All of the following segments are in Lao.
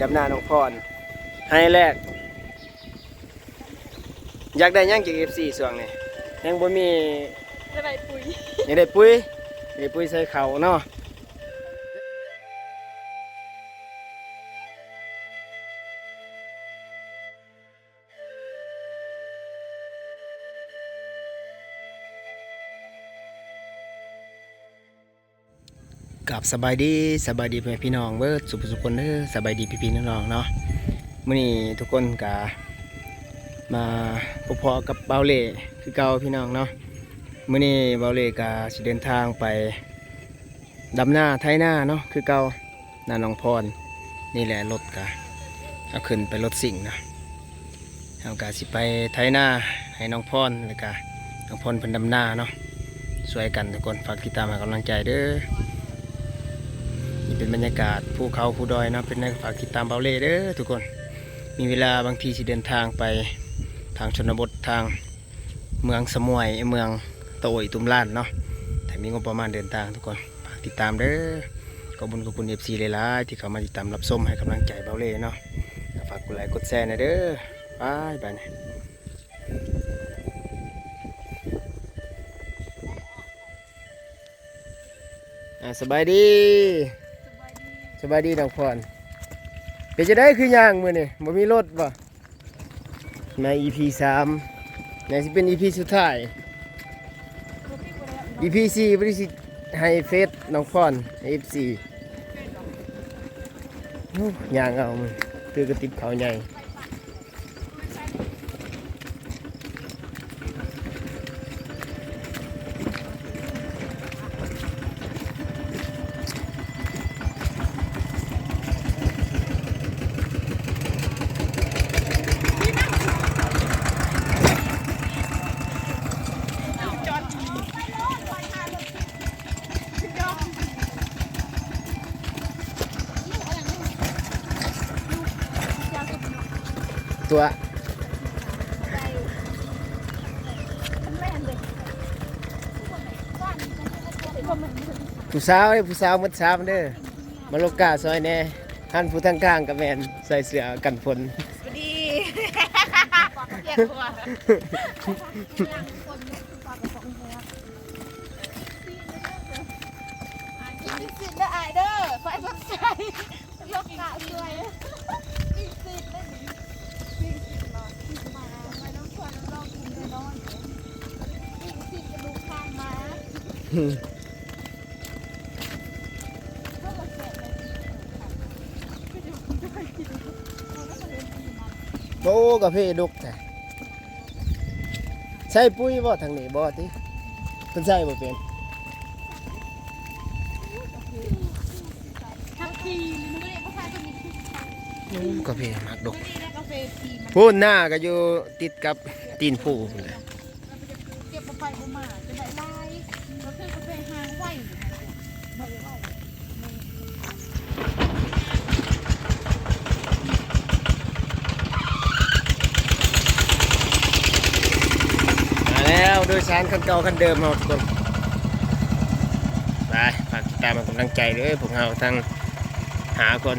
ດຳນານ້ອງພອນ ໄຮ່ແລກ. ຢາກໄດ້ຫຍັງຈາກເອັຟຊີຊ່ວງນີ້? ຍັງບໍ່ມີ. ຢາກໄດ້ປຸ໋ຍ ຢາກໄດ້ປຸ໋ຍ ຢາກໄດ້ປຸ໋ຍໃສ່ເຂົ້າເນາະ. ກາບສະບາຍດີ, ສະບາຍດີພໍ່ແມ່ພີ່ນ້ອງເບິດສູ່ຜູ້ສູ່ຄົນເດີ. ສະບາຍດີພີ່ໆນ້ອງໆເນາະ. ມື້ນີ້ທຸກຄົນກະມາພົບພໍ້ກັບບ່າວເລ່ຄືເກົ່າພີ່ນ້ອງເນາະ. ມື້ນີ້ບ່າວເລ່ກະຊິເດີນທາງໄປ ດຳນາໄຖນາເນາະ ຄືເກົ່າ ນານ້ອງພອນ. ນີ້ແຫຼະ ລົດກະເອົາຂຶ້ນໄປລົດຊິງນະ. ເຮົາກະຊິໄປໄຖນາໃຫ້ນ້ອງພອນ ແລ້ວກະນ້ອງພອນເພິ່ນດຳນາເນາະ. ຊ່ວຍກັນທຸກຄົນ ຝາກຕິດຕາມໃຫ້ກຳລັງໃຈເດີ. ນີ້ເປັນບັນຍາກາດພູເຂົາພູດອຍເນາະ ເປັນແນວໃດ ຝາກຕິດຕາມບ່າວເລ່ເດີທຸກຄົນ. ມີເວລາບາງທີຊິເດີນທາງໄປທາງຊົນນະບົດ ທາງ ເມືອງສະໝວຍ ເມືອງຕະໂອຍ ຕຸ້ມລ້ານເນາະ. ຖ້າມີງົບປະມານເດີນທາງທຸກຄົນ ຝາກຕິດຕາມເດີ. ຂອບບຸນຂອບຄຸນເອັຟຊີຫຼາຍໆ ທີ່ເຂົ້າມາຕິດຕາມຮັບຊົມໃຫ້ກຳລັງໃຈບ່າວເລ່ເນາະ. ຝາກກົດໄລກົດແຊແດ່ເດີ. ໄປ ບາດນີ້ ອ່າ ສະບາຍດີ ສະບາຍດີ ສະບາຍດີນ້ອງພອນ. ເປັນຈັ່ງໃດຄືຍ່າງມື້ນີ້ ບໍ່ມີລົດບໍ່? ມາອີພີສາມ ໜ້າຊິເປັນອີພີສຸດທ້າຍ. ອີພີສີ່ ບໍ່ໄດ້ຊິໃຫ້ເຟສນ້ອງພອນໃຫ້ເອັຟຊີ. ໂອ້ ຍ່າງເອົາ ມັນຄືກະຕິບເຂົ້າໃຫຍ່. ຕົວະ ຜູ້ສາວເດ້ ຜູ້ສາວໝົດສາມເດີ. ມາລົກກາຊ່ອຍແດ່. ຫັ້ນຜູ້ທາງກາງກະແມ່ນໃສ່ເສື້ອກັນຝົນ. ສະບາຍດີ. ກິນຊີ້ນເດີອ້າຍເດີ ໄປສົນໃຈ ລົກກະຊ່ວຍ. ກິນຊີ້ນເດີນີ້ ປີ້ງຊີ້ນເນາະ ມາ ມານຳພວກນ້ອງໆ ກຸ່ມນ້ອຍໆ ປີ້ງຊີ້ນກະດູກຄາງໝາ. ໂອ້ ກາເຟດົກແທ້. ໃສ່ປຸ໋ຍບໍ່ທາງນີ້ບໍ່ຕິ? ເພິ່ນໃສ່ບໍ່ເປັນ. ໂອ້ ກາເຟໝາກດົກ. ພຸ້ນ ນາກະຢູ່ຕິດກັບຕີນພູພຸ້ນແຫຼະ. ເກັບບໍ່ໄປບໍ່ມາ ຈະໄດ້ຫຼາຍ ກາເຟ ກາເຟຫາງໄວ. ມາແລ້ວ ໂດຍສານຄັນເກົ່າຄັນເດີມເຮົາທຸກຄົນ. ໄປ ຝາກຕິດຕາມໃຫ້ກຳລັງໃຈເດີ ພວກເຮົາທັງຫ້າຄົນ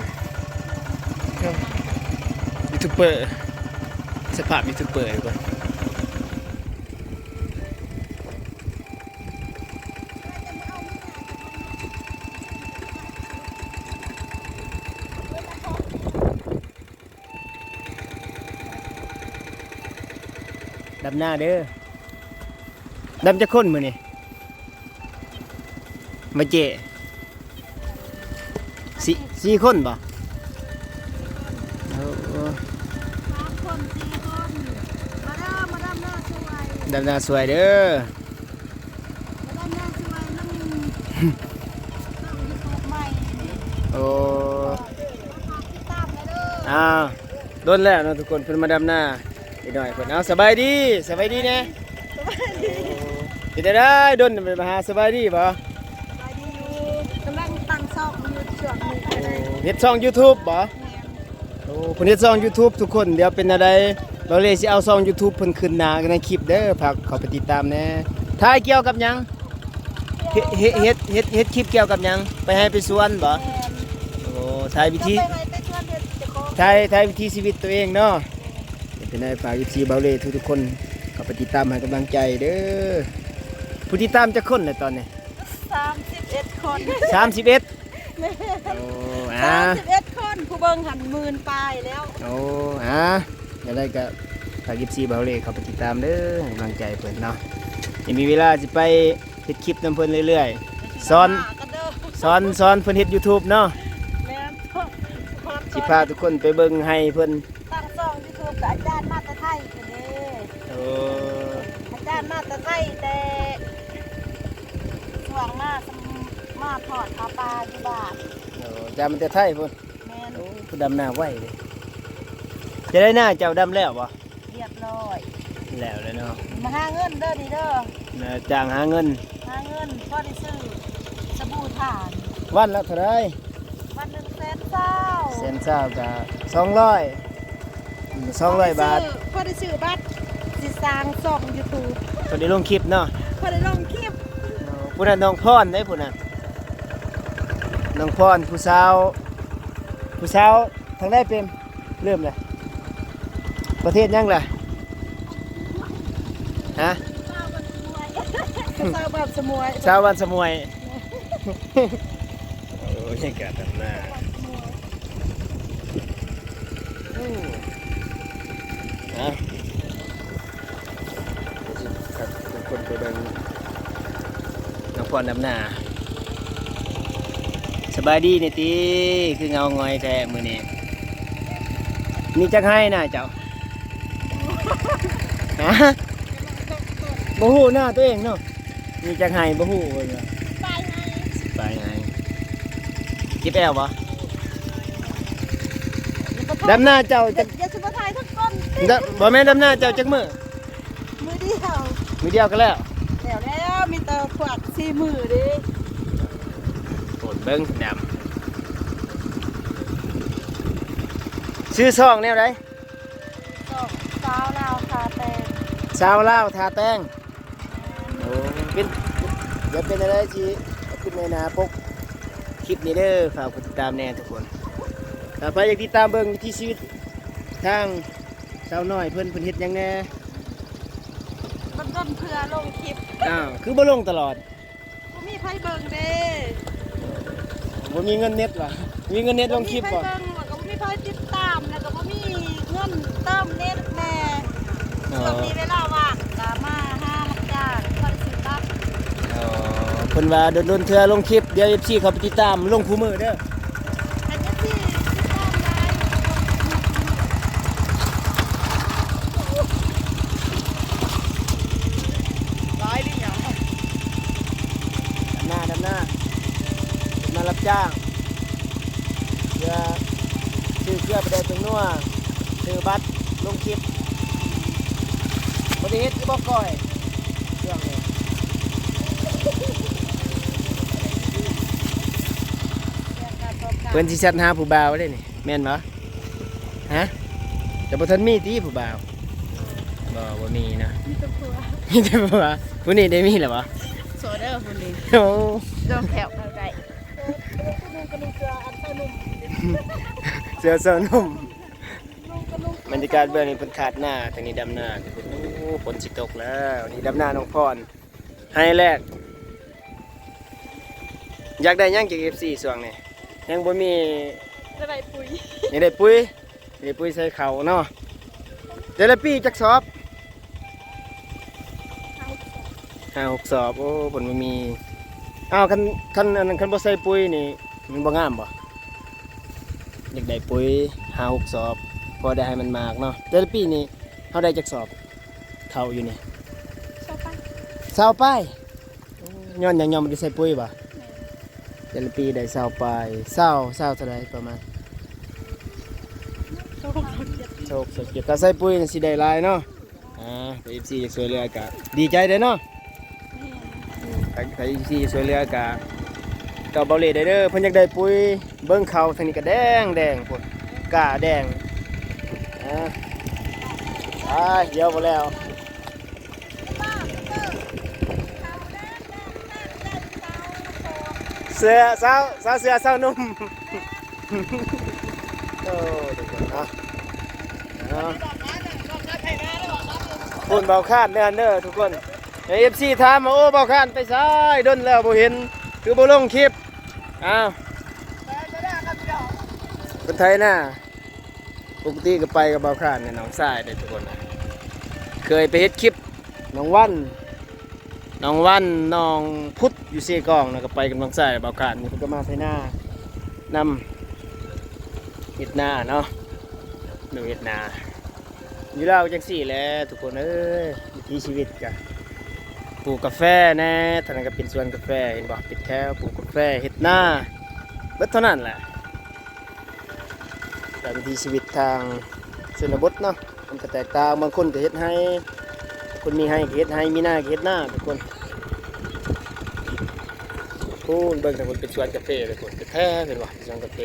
ຢູທູບເບີ ສະພາບຢູທູບເບີທຸກຄົນ. ດຳນາເດີ. ດຳຈັກຄົນມື້ນີ້? ມາເຈ້ ສີ່ ສີ່ຄົນບໍ່? ໂອ້ ສາມຄົນ ສີ່ຄົນ ມາເດີ ມາດຳນາຊ່ວຍ ດຳນາຊ່ວຍເດີ ມາດຳນາຊ່ວຍນຳຊ່ອງຢູທູບໃໝ່ນີ້. ໂອ້ ຝາກຕິດຕາມແດ່ເດີ. ອ້າວ ດົນແລ້ວເນາະທຸກຄົນ ເພິ່ນມາດຳນາ ເດັກນ້ອຍເພິ່ນ. ເອົາ ສະບາຍດີ ສະບາຍດີແດ່. ສະບາຍດີ. ເປັນຈັ່ງໃດ ດົນໄປມາຫາ ສະບາຍດີບໍ່? ສະບາຍດີຢູ່ ກຳລັງຕັ້ງຊ່ອງຢູ່ຊ່ວງນີ້ກະໄດ້. ໂອ້ ເຮັດຊ່ອງຢູທູບບໍ່? ແມ່ນ. ໂອ້ ເພິ່ນເຮັດຊ່ອງຢູທູບທຸກຄົນ. ດຽວເປັນແນວໃດ ບ່າວເລ່ຊິເອົາຊ່ອງຢູທູບເພິ່ນຂຶ້ນໜ້າໃນຄລິບເດີ ຝາກເຂົ້າໄປຕິດຕາມແດ່. ຖ່າຍກ່ຽວກັບຫຍັງ? ເຮັດ ເຮັດ ເຮັດ ເຮັດຄລິບກ່ຽວກັບຫຍັງ? ໄປໄຮ່ໄປສວນບໍ່? ແມ່ນ. ໂອ້ ຖ່າຍວິທີ ໄປໄຮ່ໄປສວນ ເຮັດກະ ຖ່າຍ ຖ່າຍວິຖີຊີວິດຕົວເອງເນາະ. ເປັນຈັ່ງໃດ ຝາກເອັຟຊີບ່າວເລ່ທຸກໆຄົນເຂົ້າໄປຕິດຕາມໃຫ້ກຳລັງໃຈເດີ. ຜູ້ຕິດຕາມຈັກຄົນແລ້ວຕອນນີ້? ສາມສິບເອັດຄົນ. ສາມສິບເອັດ? ແມ່ນ. ໂອ້ ອ່າ ສາມສິບເອັດຄົນ ຜູ້ເບິ່ງຫັ້ນໝື່ນປາຍແລ້ວ. ໂອ້ ອ່າ ຈັ່ງໃດກໍຝາກເອັຟຊີບ່າວເລ່ເຂົ້າໄປຕິດຕາມເດີ ໃຫ້ກຳລັງໃຈເພິ່ນເນາະ. ຍັງມີເວລາຊິໄປເຮັດຄລິບນຳເພິ່ນເລື້ອຍໆ ສອນ ສອນ ສອນເພິ່ນເຮັດຢູທູບເນາະ. ແມ່ນ. ຊິພາທຸກຄົນໄປເບິ່ງໄຮ່ເພິ່ນ. ຕັ້ງຊ່ອງຢູທູບກັບອາຈານມາແຕ່ໄທພຸ້ນເດ້. ໂອ້ ອາຈານມາແຕ່ໄທ ແຕ່ຊ່ວງມາ ມາທອດຜ້າປ່າຢູ່ບ້ານ. ໂອ້ ອາຈານມາແຕ່ໄທພຸ້ນ. ແມ່ນ. ໂອ້ ຜູ້ດຳນາໄວເດ້. ຈະໄດ້ນາເຈົ້າດຳແລ້ວບໍ່? ຮຽບຮ້ອຍ. ແລ້ວແລ້ວເນາະ. ມາຫາເງິນເດີນີ້ເດີ. ນາຈ້າງຫາເງິນ. ຫາເງິນພໍໄດ້ຊື້ສະບູທາ. ວັນລະເທົ່າໃດ? ວັນໜຶ່ງແສນຊາວ. ແສນຊາວກໍສອງຮ້ອຍ ສອງຮ້ອຍບາດ. ພໍໄດ້ຊື້ບັດຊິສ້າງຊ່ອງຢູທູບ. ພໍໄດ້ລົງຄລິບເນາະ. ພໍໄດ້ລົງຄລິບ. ເອີ ຜູ້ນັ້ນນ້ອງພອນເດ້ ຜູ້ນັ້ນ ນ້ອງພອນ ຜູ້ສາວ ຜູ້ສາວທາງໃດເປັນ? ລືມແລ້ວ ປະເທດຫຍັງລະ? ຮະ? ຊາວບ້ານສະໝວຍ. ຊາວບ້ານສະໝວຍ. ໂອ້ຍ ກາດຳນາ. ໂອ້ ຮະ? ເດີ ຊິພາທຸກຄົນໄປເບິ່ງນ້ອງພອນດຳນາ. ສະບາຍດີແດ່ຕິ ຄືເງົາຫງອຍແທ້ມື້ນີ້. ມີຈັກໄຮ່ນາເຈົ້າ? ຮະ? ບໍ່ຮູ້ນາຕົວເອງເນາະ. ມີຈັກໄຮ່ບໍ່ຮູ້ເພິ່ນວ່າ. ປາຍໄຮ່. ປາຍໄຮ່. ເຈັບແອວບໍ່? ດຳນາເຈົ້າຈັກ ຢ່າ ຢ່າຊິມາຖ່າຍທຸກຄົນ. ດ- ບໍ່ແມ່ນ ດຳນາເຈົ້າຈັກມື້? ມື້ດຽວ. ມື້ດຽວກໍແລ້ວ? ແລ້ວແລ້ວ ມີແຕ່ພວກສີ່ມື້ເດ້. ໂອດເບິ່ງດຳ. ຊື່ຊ່ອງແນວໃດ? ຊ່ອງສາວລາວທ່າແຕງ. ສາວລາວທ່າແຕງ. ໂອ້ ເປັນ ດຽວເປັນແນວໃດຊິຂຶ້ນໃນໜ້າປົກຄລິບນີ້ເດີ. ຝາກກົດຕິດຕາມແດ່ທຸກຄົນ. ຖ້າໃຜຢາກຕິດຕາມເບິ່ງວິຖີຊີວິດທາງສາວນ້ອຍເພິ່ນ ເພິ່ນເຮັດຫຍັງແດ່? ດົນໆເທື່ອລົງຄລິບ. ອ້າວ ຄືບໍ່ລົງຕະຫຼອດ? ບໍ່ມີໃຜເບິ່ງເດ້. ບໍ່ມີເງິນເນັດຫວາ? ມີເງິນເນັດລົງຄລິບບໍ່? ບໍ່ມີໃຜເບິ່ງ ແລ້ວກໍບໍ່ມີໃຜຕິດຕາມ ແລ້ວກໍບໍ່ມີເງິນເຕີມເນັດແດ່. ອໍ ຊ່ວງນີ້ເວລາວ່າງກໍມາຫາຮັບຈ້າງ ພໍໄດ້ຊື້ບັດ. ອໍ ເພິ່ນວ່າດົນໆເທື່ອລົງຄລິບ. ດຽວເອັຟຊີເຂົ້າໄປຕິດຕາມ ລົງຄູ່ມື້ເດີ. ອັນນີ້ຊິຕິດຕາມຫຼາຍ. ຫຼາຍຫຼືຫຍັງ? ດຳນາ ດຳນາ ມາຮັບຈ້າງ ເພື່ອຊື້ເກືອປາແດກ ແປ້ງນົວ ຊື້ບັດລົງຄລິບ. ບໍ່ໄດ້ເຮັດຄືບໍ່ກ້ອຍ ເລື່ອງນີ້. ເພິ່ນຊິແຊັດຫາຜູ້ບ່າວເດ້ນີ້ ແມ່ນບໍ່? ຮະ? ແຕ່ບໍ່ທັນມີຕິຜູ້ບ່າວ? ບໍ່ ບໍ່ມີນະ. ມີແຕ່ຜົວ ມີແຕ່ຜົວ. ຜູ້ນີ້ໄດ້ມີແລ້ວບໍ່? ໂສດເດີຜູ້ນີ້. ໂອ້ ດອກແຖວໄດ້ ເສື້ອຊາວໜຸ່ມ. ບັນຍາກາດເບື້ອງນີ້ເພິ່ນຄາດນາ ທາງນີ້ດຳນາ. ໂອ້ ຝົນຊິຕົກແລ້ວ. ນີ້ດຳນານ້ອງພອນ ໄຮ່ແລກ. ຢາກໄດ້ຫຍັງຈາກເອັຟຊີຊ່ວງນີ້? ຍັງບໍ່ມີ. ຢາກໄດ້ປຸ໋ຍ. ຢາກໄດ້ປຸ໋ຍ. ເດ ປຸ໋ຍໃສ່ເຂົ້າເນາະ. ແຕ່ລະປີຈັກສອບ? ຫ້າຫົກສອບ. ໂອ້ ເພິ່ນບໍ່ມີ. ອ້າວ ຄັນ ຄັນອັນນັ້ນ ຄັນບໍ່ໃສ່ປຸ໋ຍນີ້ ມັນບໍ່ງາມບໍ່? ຢາກໄດ້ປຸ໋ຍຫ້າຫົກສອບ ພໍໄດ້ໃຫ້ມັນໝາກເນາະ. ແຕ່ລະປີນີ້ເຮົາໄດ້ຈັກສອບ ເຂົ້າຢູ່ນີ້? ຊາວປາຍ. ຊາວປາຍ. ໂອ້ ຍ້ອນຫຍັງ? ຍ້ອນບໍ່ໄດ້ໃສ່ປຸ໋ຍບໍ່? ແມ່ນ. ແຕ່ລະປີໄດ້ຊາວປາຍ ຊາວ ຊາວເທົ່າໃດປະມານ? ຊາວຫົກ ຊາວເຈັດ. ຊາວຫົກ ຊາວເຈັດ. ຖ້າໃສ່ປຸ໋ຍນີ້ຊິໄດ້ຫຼາຍເນາະ. ອ່າ ຖ້າເອັຟຊີຢາກຊ່ວຍເຫຼືອກະດີໃຈເດ້ເນາະ. ແມ່ນ. ຖ້າ ຖ້າເອັຟຊີຊ່ວຍເຫຼືອກະ ຕໍ່ເບົາເລ່ໄດ້ເດີ. ເພິ່ນຢາກໄດ້ປຸ໋ຍ. ເບິ່ງເຂົ້າທາງນີ້ກະແດງໆ ພຸ້ນ ກ້າແດງ. ອ່າ ອ່າ ດຽວບໍ່ແລ້ວ. ເສື້ອ ຊາວ ຊາວເສື້ອ ຊາວໜຸ່ມ. ໂອ້ ທຸກຄົນ ເອົາ ເອົາ ພຸ້ນເບົາຄານເດີ ເດີທຸກຄົນ. ເອັຟຊີຖາມວ່າ ໂອ້ ເບົາຄານໄປໃສ ດົນແລ້ວບໍ່ເຫັນ ຄືບໍ່ລົງຄລິບ. ອ້າວ ເພິ່ນໄຖນາ ປົກກະຕິກໍໄປກັບເບົາຄານ ແລະ ນ້ອງຊາຍເດ້ທຸກຄົນ. ເຄີຍໄປເຮັດຄລິບ ນ້ອງວັນ ນ້ອງວັນ ນ້ອງພຸດ ຢູ່ເຊກອງນະ ກໍໄປກັບນ້ອງຊາຍເບົາຄານ. ນີ້ເພິ່ນກໍມາໄຖນານຳ ເຮັດນາເນາະ ດູເຮັດນາ. ຢູ່ລາວກໍຈັ່ງຊີ້ແຫຼະທຸກຄົນເອີຍ ວິຖີຊີວິດກະ ປູກກາແຟແດ່ ທາງນັ້ນກໍເປັນສວນກາແຟ ເຫັນບໍ່ ເປັນແຖວ ປູກກາແຟ ເຮັດນາ ເບິດເທົ່ານັ້ນແຫຼະ. ການວິຖີຊີວິດທາງຊົນນະບົດເນາະ ມັນກໍແຕກຕ່າງ ບາງຄົນກໍເຮັດໄຮ່ ຄົນມີໄຮ່ກໍເຮັດໄຮ່ ມີນາກໍເຮັດນາທຸກຄົນ. ພຸ້ນ ເບິ່ງທາງພຸ້ນເປັນສວນກາເຟທຸກຄົນ ເປັນແຖວ ເຫັນບໍ່ ເປັນສວນກາເຟ.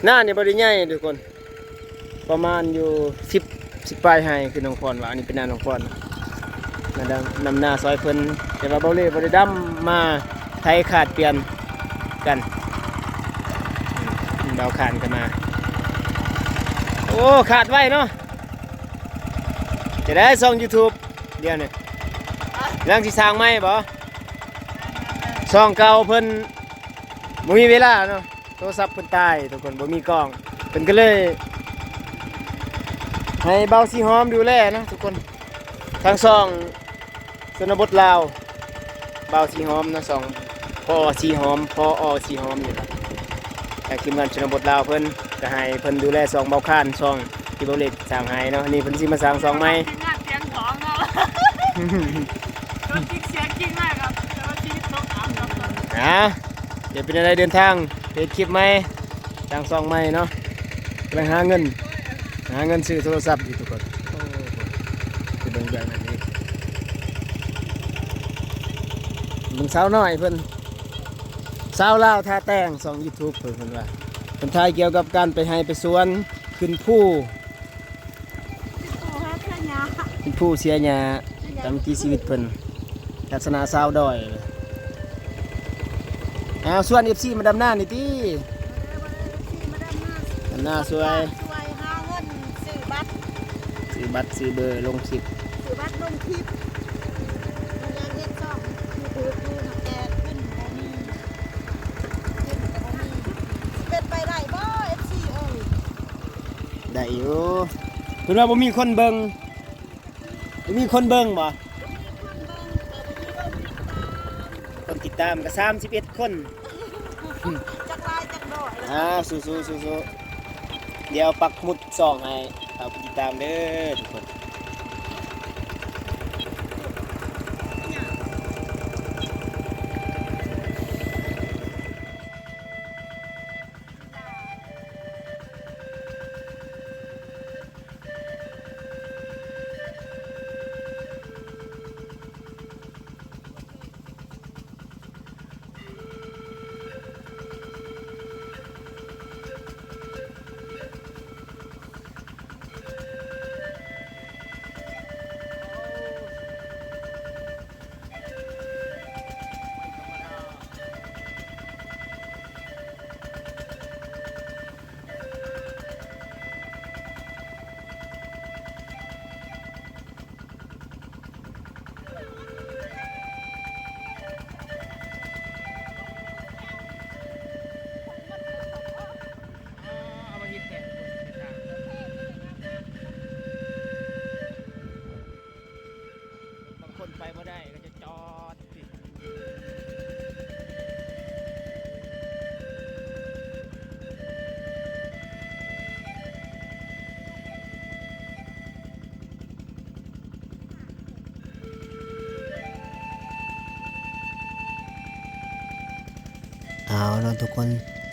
ນານີ້ບໍ່ໄດ້ໃຫຍ່ທຸກຄົນ ປະມານຢູ່ສິບ ສິບປາຍໄຮ່ ຄືນ້ອງພອນວ່າ. ອັນນີ້ເປັນນານ້ອງພອນ ນາດຳ ນຳນາຊ່ອຍເພິ່ນ ແຕ່ວ່າເບົາເລ່ບໍ່ໄດ້ດຳ ມາໄຖຂາດປ່ຽນກັນ. ອືມ ເບົາຄານກໍມາ. ໂອ້ ຂາດໄວເນາະ ຈະໄດ້ຊ່ອງຢູທູບດຽວນີ້ ກຳລັງຊິສ້າງໃໝ່ບໍ? ຊ່ອງເກົ່າເພິ່ນບໍ່ມີເວລາເນາະ. ໂທລະສັບເພິ່ນຕາຍທຸກຄົນ ບໍ່ມີກ້ອງ ເພິ່ນກໍເລີຍໃຫ້ບ່າວສີຫອມດູແລເນາະທຸກຄົນ ທາງຊ່ອງຊົນນະບົດລາວ ບ່າວສີຫອມເນາະ ຊ່ອງ ພໍ ສີຫອມ ພໍ ອ ສີຫອມນີ້ລະ. ທາງທີມງານຊົນນະບົດລາວເພິ່ນກໍໃຫ້ເພິ່ນດູແລຊ່ອງເບົາຄານ ຊ່ອງທີ່ເບົາເລັກສ້າງໃຫ້ເນາະ. ນີ້ເພິ່ນຊິມາສ້າງຊ່ອງໃໝ່ ທີມງານສຽງສອງເນາະ ໂດນຈິກສຽງຈິກມາກ ແຕ່ວ່າຊີວິດຕົກອັບກັບ ອ່າ ດຽວເປັນແນວໃດເດີນທາງເຮັດຄລິບໃໝ່ ສ້າງຊ່ອງໃໝ່ເນາະ ກຳລັງຫາເງິນ ຫາເງິນຊື້ໂທລະສັບຢູ່ທຸກຄົນ. ໂອ້ ໄປເບິ່ງເບື້ອງນັ້ນອີກ ເບິ່ງສາວນ້ອຍເພິ່ນ ສາວລາວທ່າແຕງ ຊ່ອງຢູທູບເພິ່ນ ເພິ່ນວ່າ ເພິ່ນຖ່າຍກ່ຽວກັບການໄປໄຮ່ໄປສວນ ຂຶ້ນພູ ເປັນຜູ້ເສຍຫຍ້າ ເປັນຜູ້ເສຍຫຍ້າ ຕາມວິຖີຊີວິດເພິ່ນ ລັກສະນະຊາວດອຍ. ອ້າວ ຊວນເອັຟຊີມາດຳນານີ້ຕິ ມາດຳນາຊ່ວຍ ຊ່ວຍຫາເງິນຊື້ບັດ ຊື້ບັດຊື້ເບີລົງຄລິບ ຊື້ບັດລົງຄລິບ ມັນຢາກເຮັດຊ່ອງຢູທູບຢູ່ ແຕ່ເງິນບໍ່ມີ ເງິນກໍບໍ່ມີ ຊິເປັນໄປໄດ້ບໍ່ ເອັຟຊີເອີຍ? ໄດ້ຢູ່ ເພິ່ນວ່າບໍ່ມີຄົນເບິ່ງ ບໍ່ມີຄົນເບິ່ງບໍ່? ບໍ່ມີຄົນເບິ່ງ ແຕ່ບໍ່ມີຄົນຕິດຕາມ ຄົນຕິດຕາມກໍສາມສິບເອັດຄົນ ຈັກຫຼາຍຈັກໜ້ອຍ ອ່າ ສູ້ໆ ສູ້ໆ ດຽວປັກໝຸດຊ່ອງໃຫ້ ເຂົ້າໄປຕິດຕາມເດີທຸກຄົນ. ບາງຄົນໄປບໍ່ໄດ້ກໍຈະຈອດ. ເອົາເນາະທຸກຄົນ,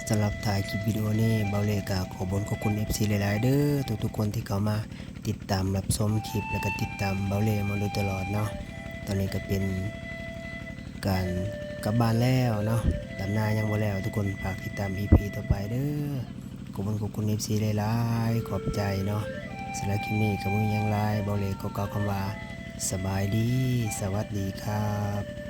ສຳລັບທ້າຍຄລິບວິດີໂອນີ້ ເບົາເລ່ກໍຂໍບຸນຂອບຄຸນເອັຟຊີຫຼາຍໆເດີ ທຸກໆຄົນທີ່ເຂົ້າມາ ຕິດຕາມຮັບຊົມຄລິບ ແລະກະຕິດຕາມເບົາເລ່ມາໂດຍຕະຫຼອດເນາະ. ຕອນນີ້ກະເປັນການກັບບ້ານແລ້ວເນາະ, ດຳນາຍັງບໍ່ແລ້ວທຸກຄົນ. ຝາກຕິດຕາມອີພີຕໍ່ໄປເດີ. ຂອບຄຸນ ຂອບຄຸນເອັຟຊີຫຼາຍໆ, ຂອບໃຈເນາະ. ສຳລັບຄລິບນີ້ກະບໍ່ມີຫຍັງຫຼາຍ, ເບົາເລ່ຂໍກ່າວຄຳວ່າ ສະບາຍດີ, ສະຫວັດດີຄັບ.